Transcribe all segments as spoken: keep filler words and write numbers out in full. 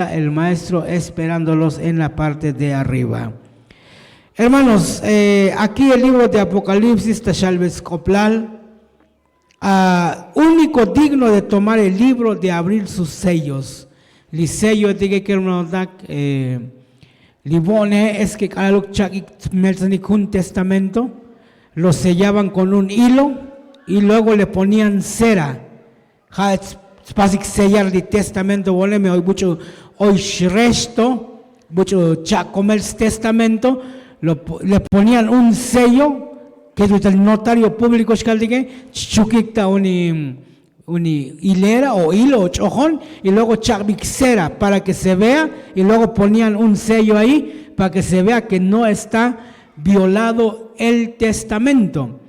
el maestro esperándolos en la parte de arriba. Hermanos, eh, aquí el libro de Apocalipsis ta xalbel sk'oplal. Ah, único digno de tomar el libro, de abrir sus sellos. Li sello tike kermanotak, eh, li vo'ne es que k'alaluk chak'ik meltzanik jun testamento, lo sellaban con un hilo y luego le ponían cera. Ja' spasik sellar li testamento vo'ne, me oy buch'u oy xresto, buch'u cha'komel stestamento, lo po- le ponían un sello que el notario público xkaltike chchukik ta uni, uni hilera o hilo o ch'ojon, y luego cha'bik cera para que se vea, y luego ponían un sello ahí para que se vea que no está violado el testamento.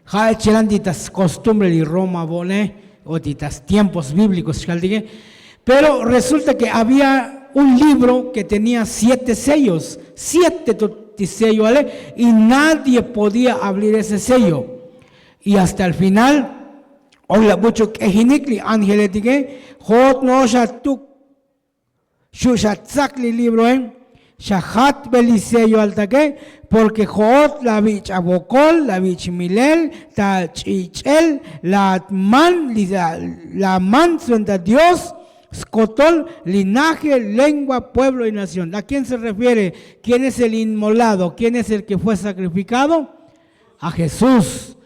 Ja' chelan ti ta skostumbre li Roma vo'ne o ti ta stiempos bíblicos xkaltike. Pero resulta que había un libro que tenía siete sellos, siete to- ti sello ale, y nadie podía abrir ese sello. Y hasta el final oy la buch'u k'ejinik li ángeletike, jo'ot no'ox atuk xu' xa tsak li libroe, xa jatbel li sello altake, porque jo'ot la vich' avokol, la vich' milel, ta ch'ich'el la man li la man sventa dios skotol linaje, lengua, pueblo y nación. A quién se refiere? Quién es el inmolado? Quién es el que fue sacrificado? A jesús.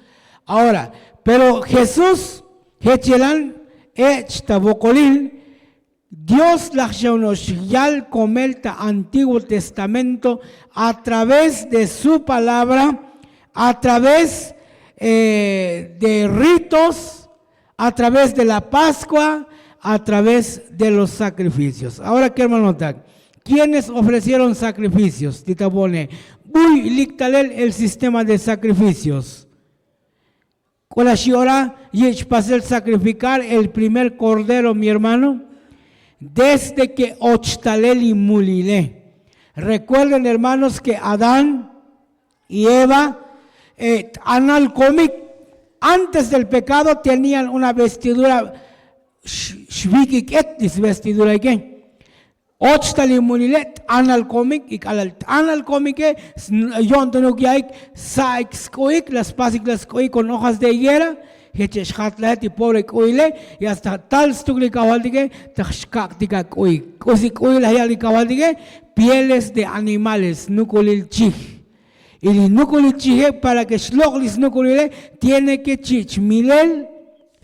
Ahora, pero jesús jechelan ech' ta vokolil. Dios laj xa no'ox yal komel ta antiguo testamento a través de su palabra, a través eh, de ritos, a través de la pascua, a través de los sacrificios. Ahora kermanotak, quiénes ofrecieron sacrificios? Ti ta vo'ne, buy lik talel el sistema de sacrificios. K'ola xi ora yich' pasel sacrificar el primer cordero, mi hermano, desde ke och talel li mulile. Recuerden, hermanos, ke adán y eva, t'anal komik, antes del pekado tenian una vestidura xvik'ik'et li svestiduraike. Och ta li mulile t'anal komik, ik'alal t'anal komike yo'ntonuk ya'ik, sa'ik sk'u'ik, la spasik la sk'u'ik kon hojas de higuera, jeche' xjatlaje ti pobre k'u'ile. Y hasta tal stuk li kajvaltike ta xkak'tik ak'u'ik. K'usi k'u'il laj yak' li kajvaltike? Pieles de animales, nukulil chij. Y li nukulil chije para ke xlok' li snukulile tiene ke chich' milel,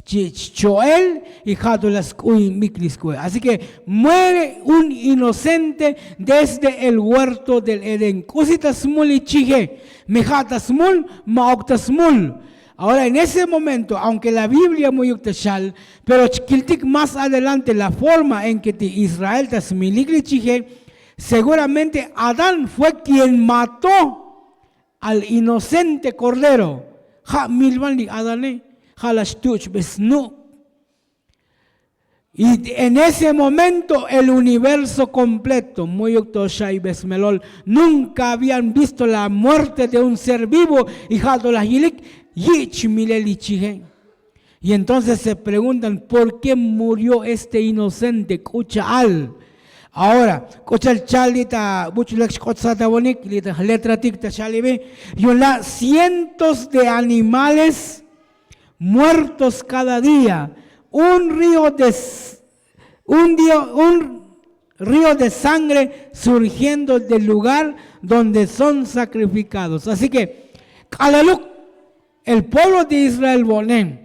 chich' cho'el, y ja' to la sk'u'inbik li sk'u'il. Así ke muere un inocente desde el huerto del edén. K'usi ta smul li chije? Me ja' ta smul, ma'uk ta smul. Ahora en ese momento, aunke la biblia mu'yuk ta xal, pero chkiltik más adelante la forma en ke ti israel ta smilik li chije, seguramente adán fue kien mató al inocente kordero. Ja' milvan li adane, ja' la xtuch'be snu'. Y en ese momento el universo kompleto mu'yuk to xa'ibe smelol, nunka habían visto la muerte de un ser vivo. Y ja' to laj yilik yich' milel li chije. Y entonces se preguntan por ke murió este inocente k'u cha'al? Ahora k'u cha'al cha'al li ta buch' lek xk'ot satavonik li ta letratik ta xalibi, yu'un la' cientos de animales muertos cada día, un río de un dio un río de sangre surgiendo del lugar donde son sacrificados. Así ke k'alaluk el pueblo de israel vo'nen,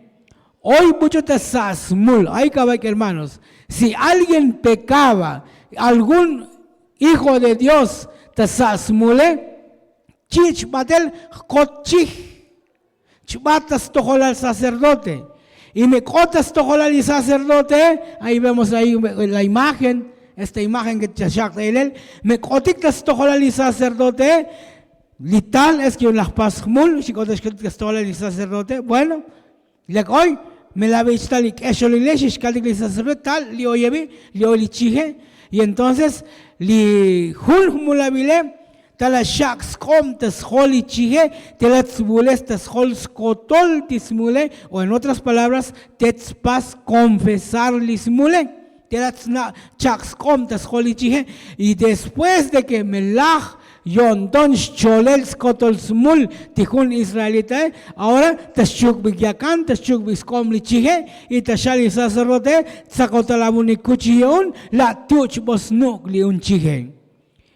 oy buch'u ta sa' smul ay kavak' hermanos. Si alguien pekaba, algún hijo de dios ta sa' smule, chich' batel jkot chij, chbat ta stojolal sacerdote. Y me k'ot ta stojolal li sacerdote, ahí vemos ahí la imagen, esta imagen ke chaxak' ta ilel, me k'otik ta stojolal li sacerdote, li tal es ke yu'un laj pas jmul xik'ot ta stojolal li sacerdote. Bueno, lek oy, me la vich' tal li k'exolile xixkaltik li sacerdote tal li oyebi, li oy li chije. Y entonces li jun jmulavile ta la xak' sk'ob ta sjol li chije, te la tsvules ta sjol skotol ti smule, o en otras palabras te tspas konfesar li smule. Tela' tsna' chak' sk'ob ta sjol li chije. Y después de ke me laj yo'nton xcholel skotol smul ti jun israelitae, ahora ta xchukbik yakan, ta xchukbik sk'ob li chije, y ta xal li sacerdote tsakotal abunik kuchij yu'un, la' tuch' bo snuk' li un chije.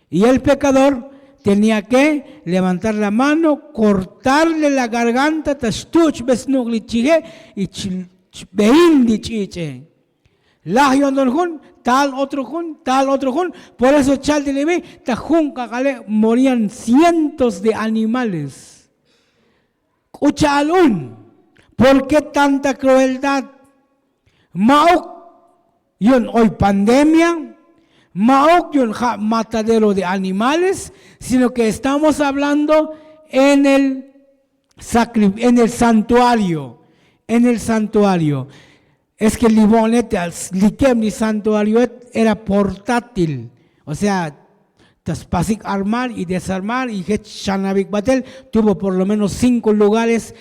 Y el pecador tenía ke levantar la mano, kortarle la garganta ta xtuch' be snuk' li chije, y chbein li ch'ich'e. Laj yo'nton jun, tal otro jun, tal otro jun. Por eso chal ti libi ta jun k'ak'ale' morían cientos de animales. K'u cha'al un? Por ke tanta krueldad? Ma'uk yu'un oy pandemia, ma'uk yu'un ja' matadero de animales, sino ke estamos hablando en el en el santuario, en el santuario. Es ke li vo'net likeb li santuarioet era portátil, o sea, ta spasik armar y desarmar y jech xanabik batel. Tuvo por lo menos cinko lugares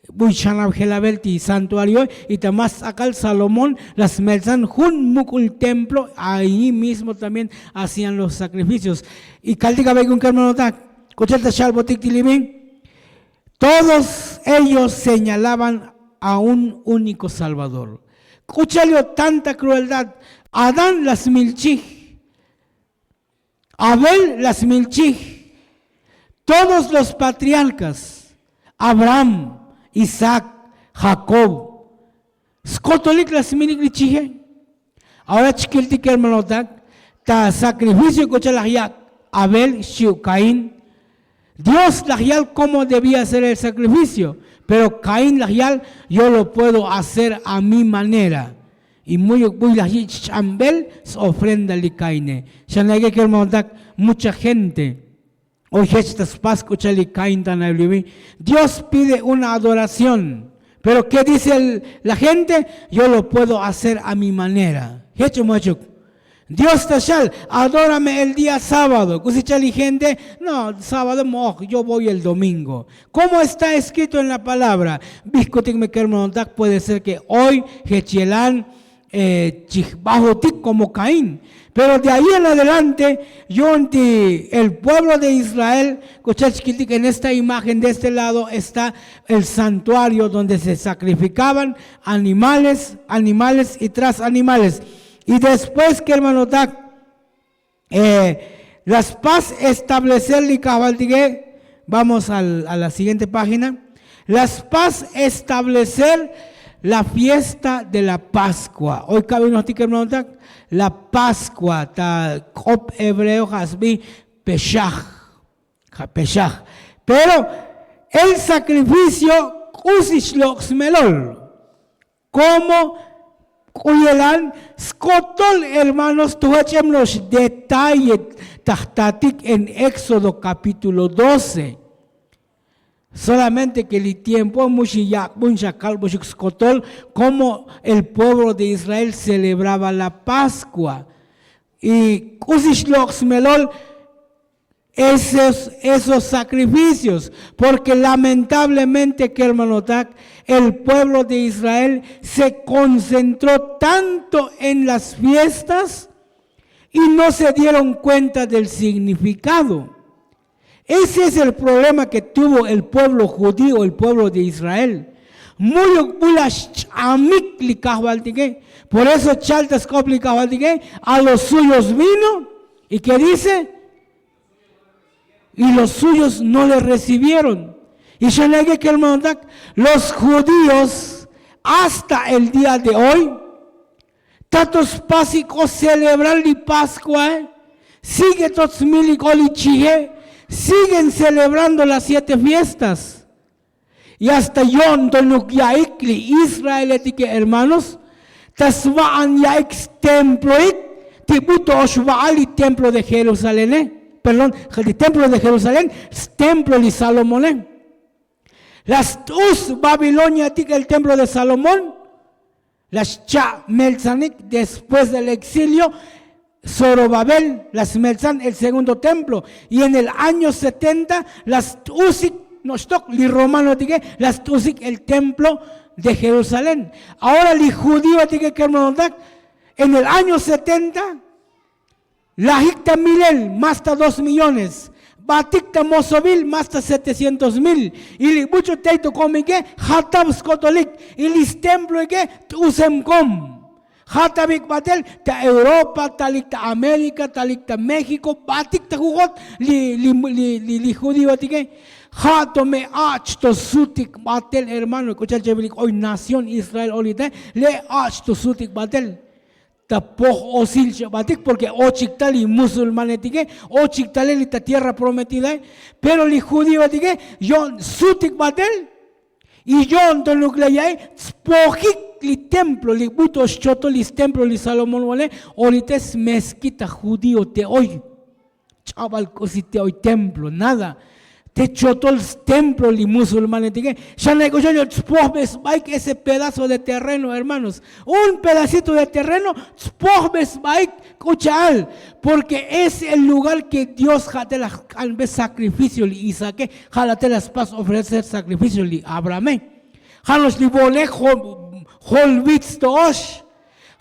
buy xanab jelabel ti santuarioe. Y ta mas tz'akal salomón la smeltzan jun muk'ul templo, allí mismo también hacían los sacrificios. Y kaltik abey kun kermanotak, k'u cha'al ta xalbotik ti libi. Todos ellos señalaban a un único salvador. K'u cha'al yo'nton tanta krueldad? Adán la smilchij, abel la smilchij, todos los patriarcas, abraham, isaac, jacob, skotolik la smilik li chije. Ahora chkiltik kermanotak, ta sakrificio k'u cha'al laj yak' abel xchi'uk kaín. Dios laj yal komo debía ser el sakrificio, pero kaín laj yal, yo lo puedo hacer a mi manera. Y muyuk buy laj yich' ch'ambel sofrenda li kaine. Xanayke kermanotak, mucha gente oy jech ta spas k'u cha'al li kain ta nayulibi. Dios pide una adoración, pero ke dice la gente? Yo lo puedo hacer a mi manera. Jech umachuk, dios ta xal, adórame el día sábado. K'usi cha'al li gente? No, sábado mo'oj, yo voy el domingo. Komo está eskrito en la palabra? Bijkutik me kermanotak puede ser ke oy jech yelan, chijbajotik komo kaín. Pero de ahí en adelante, yu'un ti el pueblo de israel k'u cha'al chkiltik en esta imagen de este lado está el santuario donde se sakrifikaban animales, animales y tras animales. Y después kermanotak, la spas establecer li kajvaltike. Vamos a la siguiente página. La spas establecer la fiesta de la paskua. Oy kabinojtik kermanotak, la paskua ta k'op hebreo ja' sbi, pexaj. Ja' pexaj. Pero el sakrificio k'usi xlok' smelol. Komo k'u yelan skotol hermanos to jech'em no'ox detalle ta jtatik en éxodo kapítulo doce. Solamente ke li tiempo mu xi yak'bun xa kalboxuk skotol komo el pueblo de israel celebraba la paskua. Y k'usi xlok' smelol esos sacrificios. Porke lamentablemente kermanotak, el pueblo de israel se koncentró tanto en las fiestas y no se dieron kuenta del signifikado. Ese es el problema ke tuvo el pueblo judío el pueblo de israel. Mu'yuk b'ul ax ch'amik li kajvaltike. Por eso chal ta sk'op li kajvaltike, a los suyos vino y ke dice, y los suyos no le recibieron. Y xanayke kermanotak, los judíos hasta el día de hoy ta to spasik k'o celebrar li paskua. Sigue to tsmilik k'o li chije. Siguen celebrando las siete fiestas. Y hasta yo'ntonuk ya'ik li israeletike hermanos ta sva'an ya'ik stemploik ti b'uto oxva'al li templo de jerusalene. Perdón, li templo de jerusalén, stemplo li salomone. La st'us babiloniatik el templo de salomón. La xcha' meltzanik después del exilio. Zorobabel la smeltzan el segundo templo. Y en el año setenta la st'usik no'oxtok li romanotike la st'usik el templo de jerusalén. Ahora li judíotike kermanotak, En el año setenta lajik ta milel más ta dos millones, batik ta mosobil más ta setecientos mil. Y li buch'u tey to komike jatav skotolik, y li stemploike t'usem kom. Jatavik batel ta europa, talik ta américa, talik ta méxico, batik ta jujot li judíotike. Ja' to me ach' to sutik batel hermano, k'u cha'al chevilik oy nación israel olite, le ach' to sutik batel. Ta poj osil xebatik porke ochik tal li musulmanetike, ochik talel li ta tierra prometidae. Pero li judíoetike yo'on sutik batel. Y yo'on to nukla' ya'i tspojik li templo li buy to xchotol li stemplo li salomón vale. Olite smeskita judío te oy. Ch'abal k'usi te oy templo nada. Te chotol stemplo li musulmanetike. Xana' k'u cha'al yo'on tspojbe sbaik ese pedazo de terreno hermanos. Un pedacito de terreno tspojbe sbaik. K'u cha'al porke es el lugar ke dios ja' te laj k'anbe sakrificio li isaake, ja' la te laj spas ofrecer sakrificio li abrahame. Ja' no'ox li vo'onej jolvitz to'ox.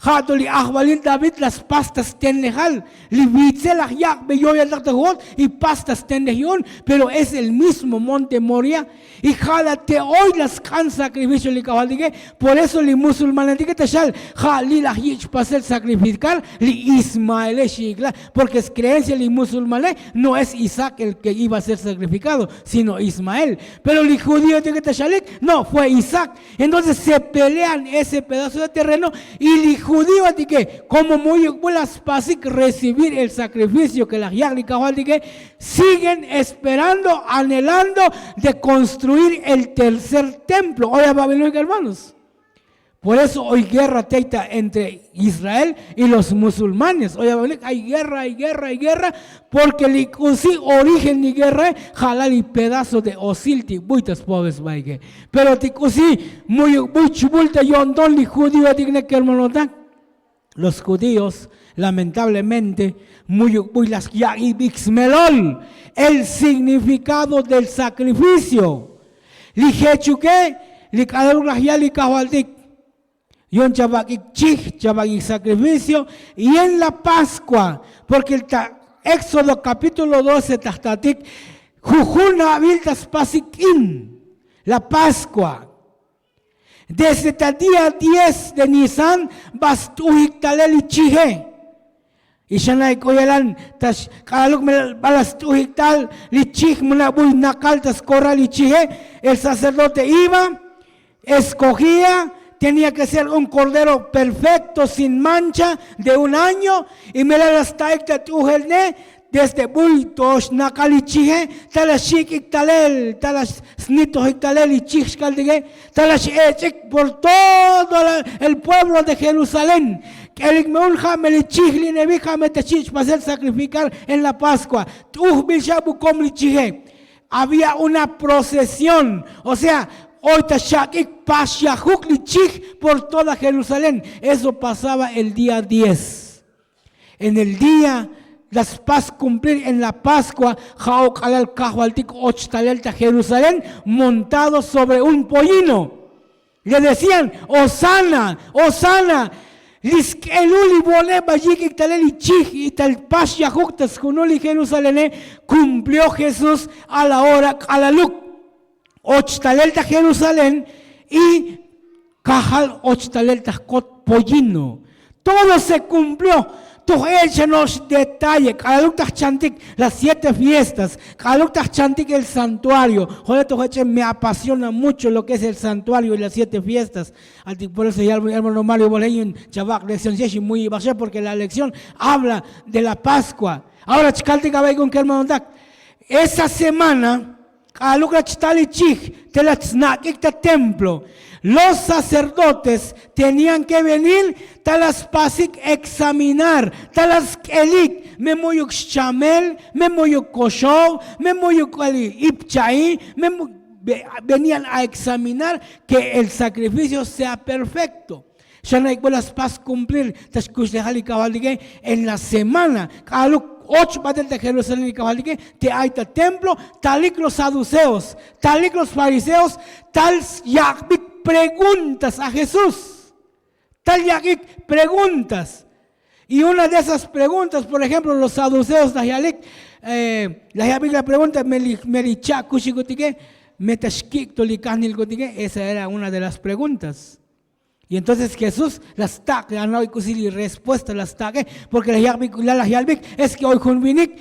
Ja' to li ajvalil david laj spas ta stenejal. Li vitzel laj yak'be yoyaltak ta jujot y pas ta stenej yu'un. Pero es el mismo monte moria. Y ja' la te oy laj sk'an sakrificio li kajvaltike. Por eso li musulmanetike ta xal ja' li laj yich' pasel sakrifikar li ismaele xi'ikla. Porke skreencia li musulmane no es isaac el ke iba a ser sakrifikado, sino ismael. Pero li judíotike ta xalik no fue isaac. Entonces se pelean ese pedazo de terreno. Y li judíotike komo mu'yuk bu laj spasik recibir el sakrificio ke laj yak' li kajvaltike, siguen esperando anhelando de konstruir el tercer templo oy a babilonika hermanos. Por eso oy guerra tey ta entre israel y los musulmanes oy a babilonika ay guerra ay guerra ay guerra. Porke li k'usi origen li guerrae ja' la li pedazo de osil ti buy ta spojbe sbaike. Pero ti k'usi mu'yuk buy chbul ta yo'nton li judíoetik ne kermanotak. Los judíos lamentablemente mu'yuk buy laj yak'ibik smelol el signifikado del sakrificio. Li jechuke li k'alaluk laj yal li kajvaltik. Yu'un chavak'ik chij chavak'ik sakrificio. Y en la paskua porke ta éxodo kapítulo doce ta jtatik jujun abil ta spasik k'in la paskua. Desde ta día diez de nisán va st'ujik talel li chije. Y xana'ik k'u yalan ta xk'alaluk melel b'ala st'ujik tal li chij muna' buy nakal ta skoral li chije. El sacerdote iba eskojía tenia ke ser un kordero perfekto sin mancha de un año. Y melel la sta'ik ta t'ujel ne desde buy to xnakal li chije ta la xik'ik talel ta la snitojik talel li chij xkaltike ta la xech'ik por todo el pueblo de jerusalén. K'elik me un ja' me li chij li nevi ja' me ta xich' pasel sakrifikar en la paskua. T'ujbil xa bukom li chije. Había una procesión o sea oy ta xak'ik paxyajuk li chij por toda jerusalén. Eso pasaba el día diez. En el día la spas kumplir en la paskua ja' ok'alal kajvaltik och talel ta jerusalén montado sobre un pollino. Le decían, osana, osana. Li sk'elul li vo'one ba yik'ik talel li chij y tal pax yajuk ta sjunul li jerusalene. Kumplió jesús a la hora k'alaluk och talel ta jerusalén. Y kajal och talel ta jkot pollino. Todo se kumplió. Toj ech' xa no'ox detalle k'alaluk ta jchantik las siete fiestas k'alaluk ta jchantik el santuario. Jole toj ech'e me apasiona mucho lo ke es el santuario y las siete fiestas. Atik por eso yal hermano mario voley yun chavak' lekción xex y muy ibaj xe porke la lekción habla de la paskua. Ahora chkaltik abaik un kermanotak esa semana k'aluk la chtal li chij te la snak'ik ta templo. Los sacerdotes tenían ke venir ta la spasik eksaminar ta la sk'elik me mu'yuk xchamel me mu'yuk koxob me mu'yuk k'al ipcha'i. Venían a eksaminar ke el sakrificio sea perfekto. Xana' ik'b'ul la spas kumplir ta xkuxlejal li kajvaltike en la semana k'aluk och batel ta jerusalén li kajvaltike. Te ay ta templo talik los saduceos talik los fariseos tal syak'bik preguntas a jesús. Tal yak'ik preguntas. Y una de esas preguntas, por ejemplo los saduceos laj yalik, laj yabik la pregunta, me li cha'kuxikutike, me ta xkik' to li kajnilkutike? Esa era una de las preguntas. Y entonces jesús la stak' ana'oy k'usi li respuesta la stak'e. Porke laj yabik la laj yalbik, es ke oy jun vinik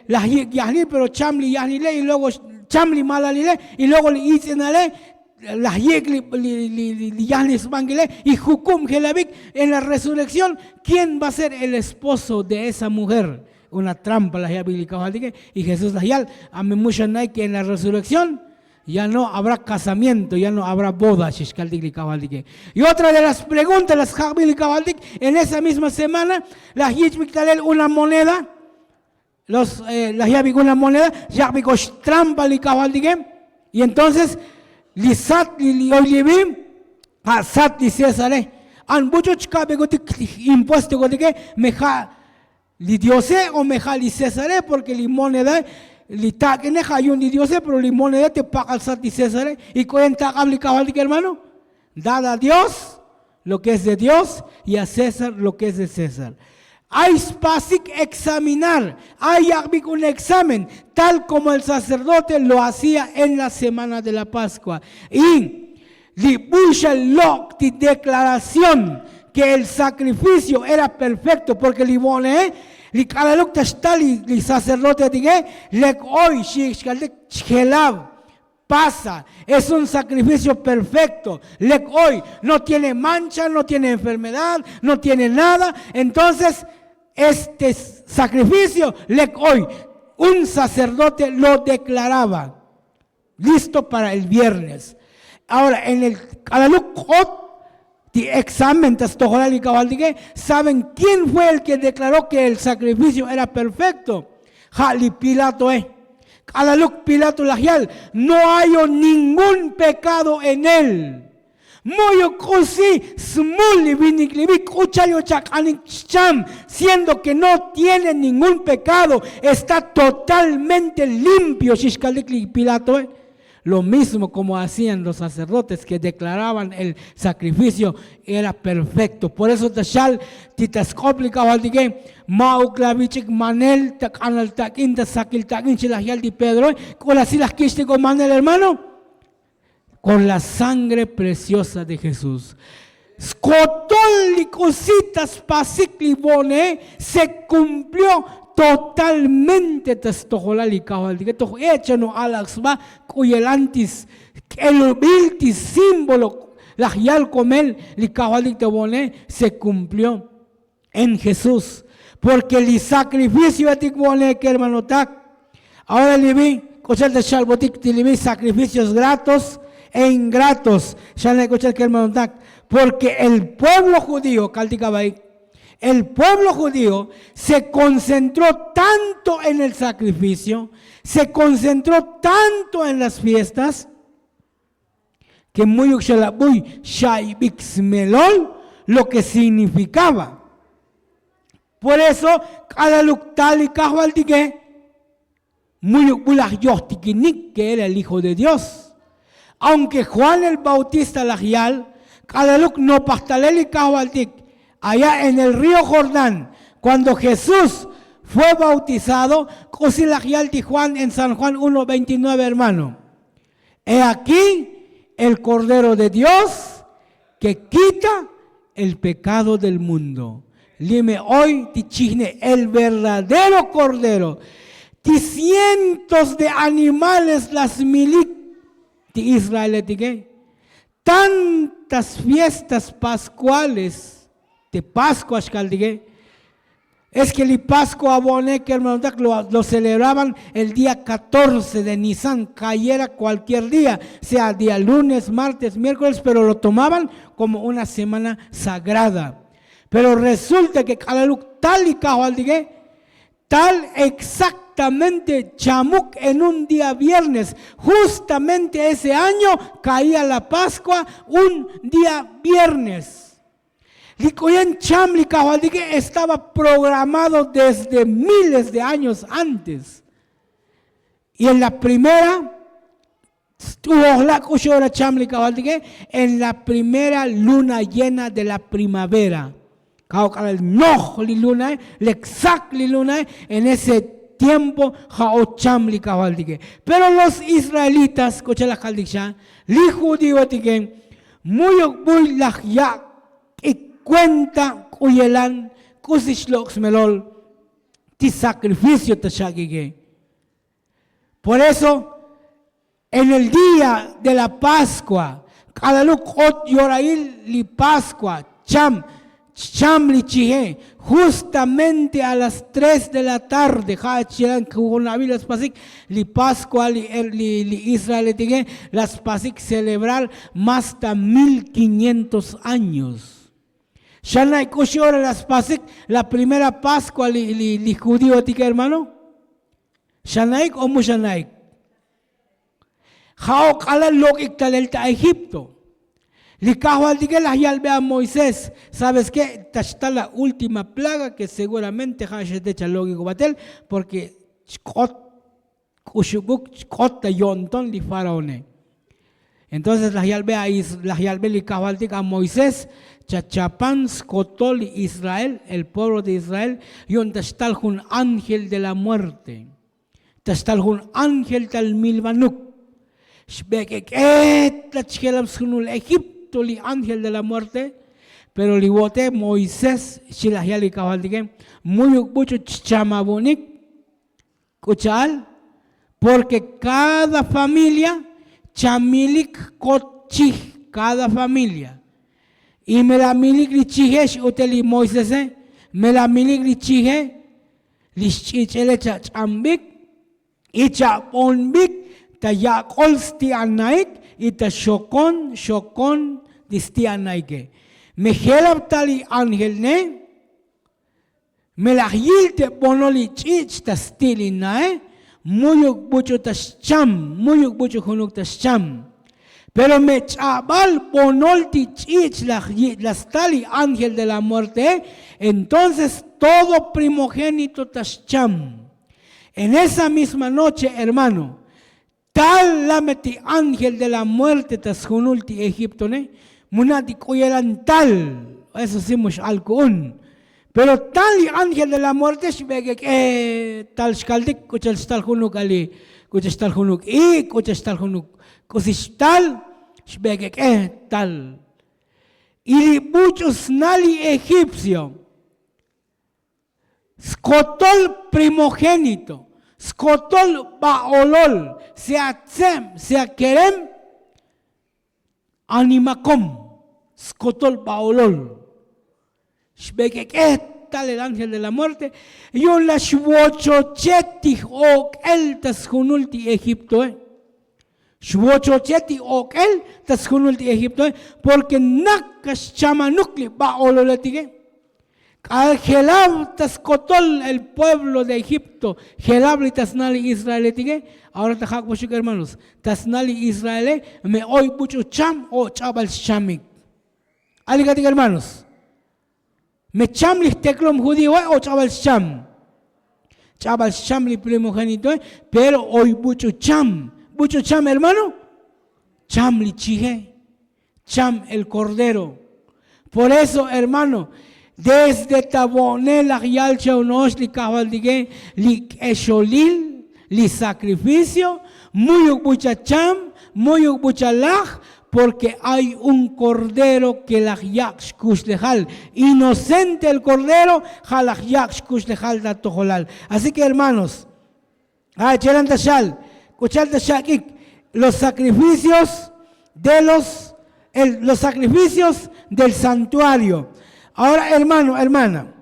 laj yik' yajnil pero cham li yajnile y luego cham li malalile y luego li itz'inale laj yik' li yajnil sbankile. Y jukub jelabik en la resurrekción, quién va a ser el esposo de esa mujer? Una trampa laj yabik li kajvaltike. Y jesús laj yal, a me muxanay ke en la resurrekción ya no habrá kazamiento, ya no habrá boda xixkaltik li kajvaltike. Y otra de las preguntas la sjakbik li kajvaltik, en esa misma semana laj yich'bik talel una moneda. Los laj yabik una moneda, xyak'bik ox trampa li kajvaltike. Y entonces li sat li oy li vi, ja' sat li césare. An buch'u chkabikutik impuestokotike, me ja' li diose o me ja' li césare? Porke li moneda li tak'ine ja' yu'un li diose pero li moneda te pak'al sat li césare. Y k'oyen tak'ab li kajvaltik hermano. Dad a dios lo ke es de dios, y a césar lo ke es de césar. Ay spasik examinar, ay yak'bik un examen, tal komo el sacerdote lo hacia en la semana de la paskua. Y li buxal lok' ti deklaración ke el sakrificio era perfekto porke li vo'ne'e li k'alaluk ta xtal li sacerdotejatike, lek oy xi' xkaltik chjelab, pasa, es un sakrificio perfekto, lek oy no tiene mancha, no tiene enfermedad, no tiene nada. Entonces este sakrificio lek oy, un sacerdote lo deklaraba listo para el viernes. Ahora en el k'alaluk k'ot ti examen ta stojolal li kajvaltike, saben quién fue el ke deklaró ke el sakrificio era perfekto? Ja' li pilatoe. K'alaluk pilato laj yal, no hayo ningún pekado en él. Mu'yuk k'usi smul li vinik li vi k'u cha'al yochak'anik xcham, siendo ke no tiene ningún pekado, está totalmente limpio xixkaltik li pilatoe. Lo mismo komo hacían los sacerdotes ke deklaraban el sakrificio era perfekto. Por eso ta xal ti ta sk'op li kajvaltike, ma'uk la vich'ik manel ta k'anal tak'in ta sakil tak'in chi laj yal ti pedroe. K'u la si laj kich'tik o manel hermano? Kon la sangre preciosa de jesús. Skotol li k'usi ta spasik li vo'ne'e se kumplió totalmente ta stojolal li kajvaltike toj echano alak sba k'u yelan ti sk'elubil ti símbolo laj yal komel li kajvaltik ta vo'ne'e se kumplió en jesús. Porke li sakrificioetik vo'ne'e kermanotak. Ahora li vi k'u cha'al ta xalbotik ti li vi sakrificios gratos e ingratos. Xana'ik k'u cha'al kermanotak. Porke el pueblo judío kaltik abaik, el pueblo judío se koncentró tanto en el sakrificio, se koncentró tanto en las fiestas ke mu'yuk xalabuy xaybik smelol lo ke signifikaba. Por eso k'alaluk tal li kajvaltike, mu'yuk bu laj yojtikinik ke era el hijo de dios. Aunke juan el bautista laj yal, k'alaluk nopaj talel li kajvaltik allá en el río jordán, kuando jesús fue bautizado, k'usi laj yal ti juan en san juan uno veintinueve hermano. He akí el kordero de dios ke kita el pekado del mundo. Lime oy ti chijne el verdadero kordero. Ti cientos de animales la smilik ti israeletike. Tantas fiestas paskuales te paskua xkaltike. Es ke li paskua vo'ne kermanotak lo celebraban el día katorce de nisán kayera kualkier día, sea día lunes martes miérkoles pero lo tomaban komo una semana sagrada. Pero resulta ke k'alaluk tal li kajvaltike tal exaktamente chamuk en un día viernes. Justamente ese año kaía la paskua un día viernes. Li k'uyen cham li kajvaltike estaba programado desde miles de años antes. Y en la primera St'ujojla' k'uxi ora cham li kajvaltike. En la primera luna llena de la primavera. Kajok'alal noj li lunae, lek sak li lunae. En ese tiempo ja'o cham li kajvaltike. Pero los israelitas k'uchal laj kaltik xa, li judioetike, muyuk buy laj yak' k'ik kuenta k'u yelan k'usi xlok' smelol ti sakrificio ta xak'ike. Por eso en el día de la paskua, k'alaluk k'ot yorail li paskua, cham chcham li chije. Justamente a las tres de la tarde ja' chilan jujunabil la spasik li paskua li israeletike, la spasik celebrar más ta mil quinientos años. Xana'ik k'uxi ora la spasik la primera paskua li judioetike hermano? Xana'ik o mu xana'ik? Ja'o k'alal lok'ik talel ta egipto. Li kajvaltike laj yalbe a moisés, sabes ke? Ta xtal la última plaga ke seguramente ja' xete chalok'ik obatel, porke chk'ot k'uxubuk chk'ot ta yo'nton li faraone. Entonces laj yalbe a laj yalbe li kajvaltik a moisés, chachapan skotol li israel, el pueblo de israel, yu'un ta xtal jun ángel de la muerte. Ta xtal jun ángel tal milvanuk. Xbek'ek'e ta chjelab sjunul egipto li ángel de la muerte. Pero li wo'te moisés xchi laj yal li kajvaltike, muyuk buch'u chchamabunik. K'u cha'al? Porke kada familia chamilik kot chij. Kada familia. Y me la milik li chije x'ute li moisese, me la milik li chije li xch'ich'ele chach'ambik y chabonbik ta yak'ol sti'anaik y ta xokon xokon li sti'anaike. Me jelab ta li ángelne. Me laj yil te bonol li ch'ich' ta sti' li nae, muyuk buch'u ta xcham. Muyuk buch'u junuk ta xcham. Pero me ch'abal bonol ti ch'ich' la sta li ángel de la muerte. Entonces todo primogénito ta xcham. En esa misma noche hermano, tal lame ti ángel de la muerte ta sjunul ti egiptone. Mu na' ti k'u yelan tal. Eso si mu x'al ku'un. Pero tal li ángel de la muerte xbek'ek'e tal xkaltik k'u cha'al xtal junuk ali', k'u cha'al xtal junuk ik' k'u cha'al xtal junuk k'usi xtal. Xbek'ek'e tal. Y li buch'u sna li egipcio, skotol primogénito, skotol ba'olol, sea tzeb sea kerem, animakom, skotol ba'olol. Xbek'ek'e tal el ángel de la muerte. Yu'un la xwochoche ti j'ok'el ta sjunul ti egiptoe. Xwochoche ti ok'el ta sjunul ti egiptoe. Porke nak ka xchamanuk li ba'ololetike. K'al jelab ta skotol el pueblo de egipto, jelab li ta sna li israeletike. Ahora ta jak' poxuk hermanos, ta sna li israele me oy buch'u cham o ch'abal xchamik. Alikatik hermanos, me cham li jteklom judioe o ch'abal xcham? Ch'abal xcham li primogénitoe. Pero oy buch'u cham. Buch'u cham hermano? Cham li chije. Cham el kordero. Por eso hermano, desde ta vo'ne laj yal cha'uno'ox li kajvaltike, li k'exolil, li sakrificio, muyuk buch'a cham, muyuk buch'a laj. Porke ay un kordero ke laj yak' xkuxlejal. Inocente el kordero ja' laj yak' xkuxlejal ta tojolal. Así ke hermanos, a chelan ta xal k'u cha'al ta xak'ik los sacrificios de los los sacrificios del santuario. Ahora hermano hermana,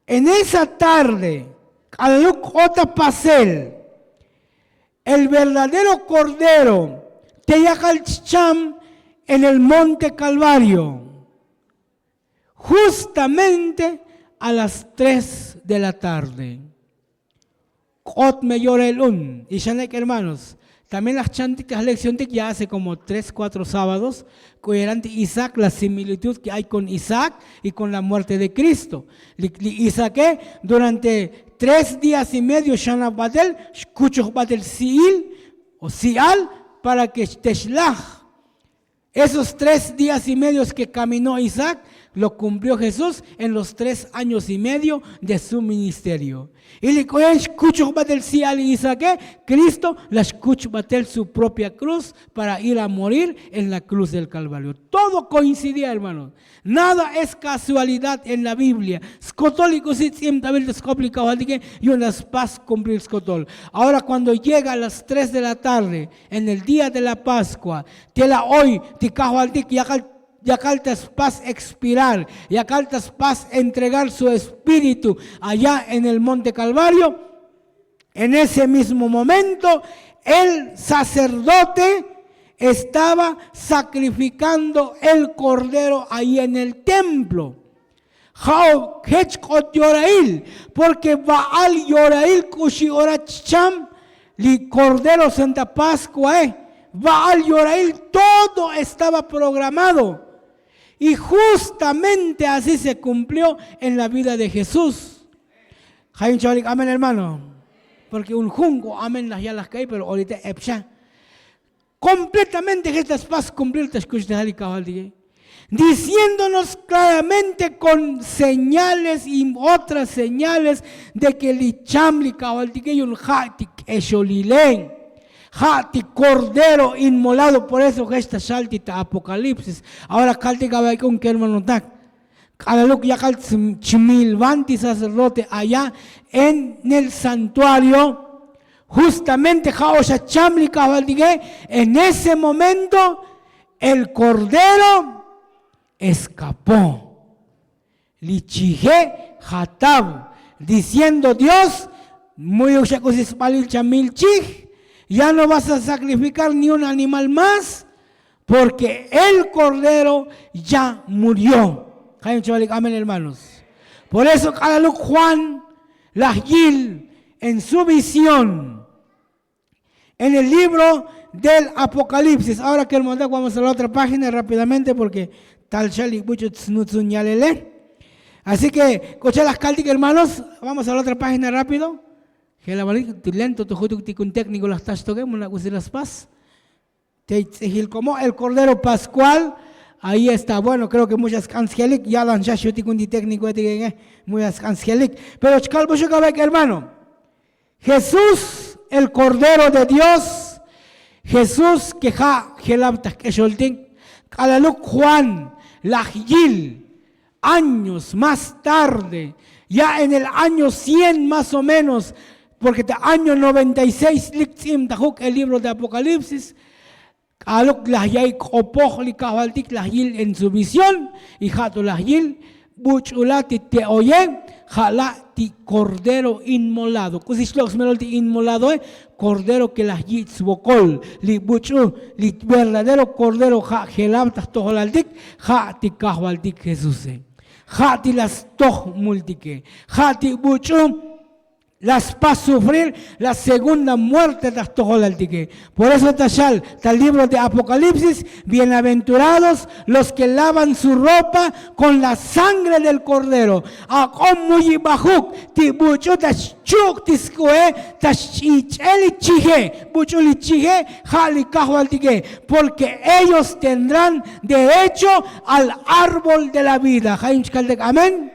en esa tarde k'alaluk k'ot ta pasel, el verdadero kordero te yakal chcham en el monte kalvario. Justamente a las tres de la tarde. K'ot me yorel un y xanek' hermanos, también laj chantik laj lekciontik ya hace komo tres kuatro sábados. K'u yelan ti isaac la similitud ke ay kon isaac y kon la muerte de kristo. Li isaake durante tres días y medio xanab batel xkuchoj batel si'il o si'al. para ke xtexlaj. Esos tres días y medios ke kaminó isaac lo kumplió jesús en los tres años y medio de su ministerio. Y li k'oyan xkuchujbatel si'al isaake, kristo la xkuchbatel su propia kruz para ir a morir en la kruz del kalvario. Todo koincidía hermanos. Nada es kasualidad en la biblia. Skotol li k'usi tz'imtabil ta sk'op li kajvaltike, yu'un la spas kumplir skotol. Ahora kuando llega a las tres de la tarde en el día de la paskua, tela oy ti kajvaltik yakal ta spas expirar, yakal ta spas entregar su espíritu allá en el monte kalvario. En ese mismo momento el sacerdote estaba sakrifikando el kordero ahí en el templo. Ja'o jech k'ot yorail, porke va'al yorail k'uxi ora chcham li kordero santa paskua. Va'al yorail todo estaba programado. Y justamente así se kumplió en la vida de jesús. Jayun chavalik amén hermano. Porke un jun k'o amén laj yalaj ka'i pero orita epxa. Kompletamente jech ta spas kumplir ta xkuxtajal li kajvaltike. Diciéndonos klaramente kon señales y otras señales de ke li cham li kajvaltike yu'un ja' ti k'exolile, ja' ti kordero inmolado. Por eso jech ta xal ti ta apokalipsis. Ahora kaltik avak'un kermanotak, k'alaluk yakal chmilvan ti sacerdote allá en el santuario. Justamente ja' oxa cham li kajvaltike. En ese momento el kordero eskapó. Li chije jatav diciendo dios, mu'yuk xa k'usi sbalil chamil chij. Ya no vas a sakrifikar ni un animal más. Porke el kordero ya murió. Jayun chavalik amén hermanos. Por eso k'alaluk juan laj yil en su visión en el libro del apokalipsis. Ahora kermanotak vamos a la otra página rápidamente porke tal xa li buch'u tsnutzun yalele. Así ke k'o cha laj kaltik hermanos, vamos a la otra página rápido. Jelavalik ti lento tu jutuk ti kun tékniko laj taxtoke muna' k'usi la spas. Te tz'ijil komo el kordero paskual. Ahí está bueno kreo ke muchas k'an sjelik yalan xa xutik un ti tékniko etik. Muchas k'an sjelik. Pero chkalboxuk avek hermano, jesús el kordero de dios, jesús ke ja' jelab ta jk'exoltik. K'alaluk juan laj yil años más tarde, ya en el año cien más o menos, porke ta año noventa y seis lik tz'imtajuk el libro de apokalipsis. K'aluk laj ya'i k'opoj li kajvaltik laj yil en su visión. Y ja' to laj yil buch'u la ti te' oye, ja' la' ti kordero inmolado k'usi xlok' smelol ti inmoladoe. Kordero ke laj yich' svokol li buch'u, li verdadero kordero ja' jelab ta jtojolaltik, ja' ti kajvaltik jesuse. Ja' ti la stoj multike, ja' ti buch'u la spas sufrir la segunda muerte ta jtojolaltike. Por eso ta xal ta libro de apokalipsis, bienaventurados los ke lavan su ropa kon la sangre del kordero. Ak'o muyibajuk ti buch'u ta xchuk' ti sk'u'e, ta xch'ich'e li chije. Buch'u li chije ja' li kajvaltike, porke ellos tendrán derecho al árbol de la vida. Jayun chkaltik amén.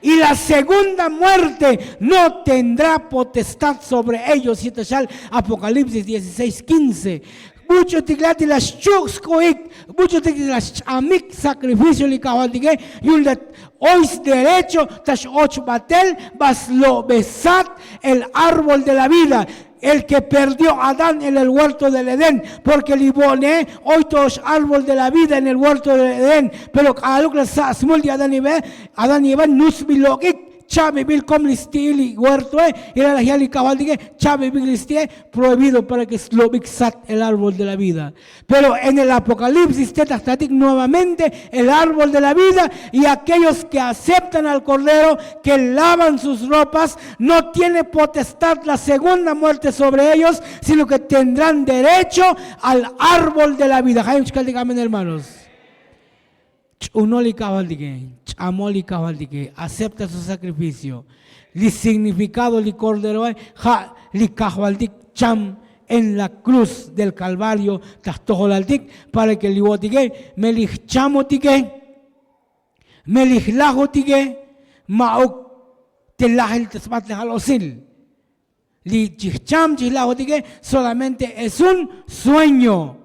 Y la segunda muerte no tendrá potestad sobre ellos xita xal. Apokalipsis dieciséis quince. Buch'utik la ti la xchuk' sk'u'ik, buch'utik ti la xch'amik sakrificio li kajvaltike, yu'un la oy sderecho ta x'och batel va slobej sat el árbol de la vida. El ke perdió adán en el huerto del edén, porke li vo'ne oy to x'árbol de la vida en el huerto del edén. Pero k'aluk la sa' smul ti adán y eva, adán y eva nutsbil lok'ik, chabibil kom li sti'il li huertoe. Y la laj yal li kajvaltike, chabibil li sti'e, prohibido para ke slobik sat el árbol de la vida. Pero en el apokalipsis te ta jtatik nuevamente el árbol de la vida, y aquellos ke aceptan al kordero, ke lavan sus ropas, no tiene potestad la segunda muerte sobre ellos, sino ke tendrán derecho al árbol de la vida. Jayun chkaltik amén hermanos. Ch'unol li kajvaltike, ch'amol li kajvaltike, acepta su sakrificio. Li signifikado li korderoe ja' li kajvaltik cham en la cruz del kalvario ta jtojolaltik, para ke li vo'otike me li jchamotike, me li jlajotike, ma'uk te lajel ta sbat li jal'osil. Li chijcham chijlajotike solamente es un sueño.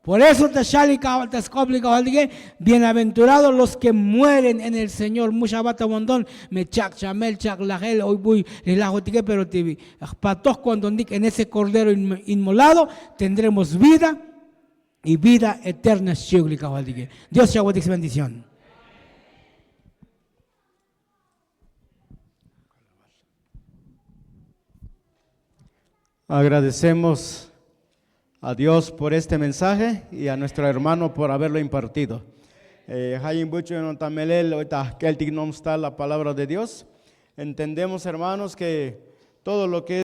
Por eso ta xal li kajval ta sk'op li kajvaltike, bienaventurado los ke mueren en el señor. Mu xabat ta vonton me chak' chamel chak' lajel oy buy li jlajotike, pero ti jpatoj kuantontik en ese kordero inmolado, tendremos vida y vida eterna xchiuk li kajvaltike. Dios xabotik sbendición. Agradecemos a dios por este mensaje y a nuestro hermano por haberlo impartido. Jayin buch'u notamelel oy ta jk'eltik nom sta la palabra de dios. Entendemos hermanos ke todo lo ke es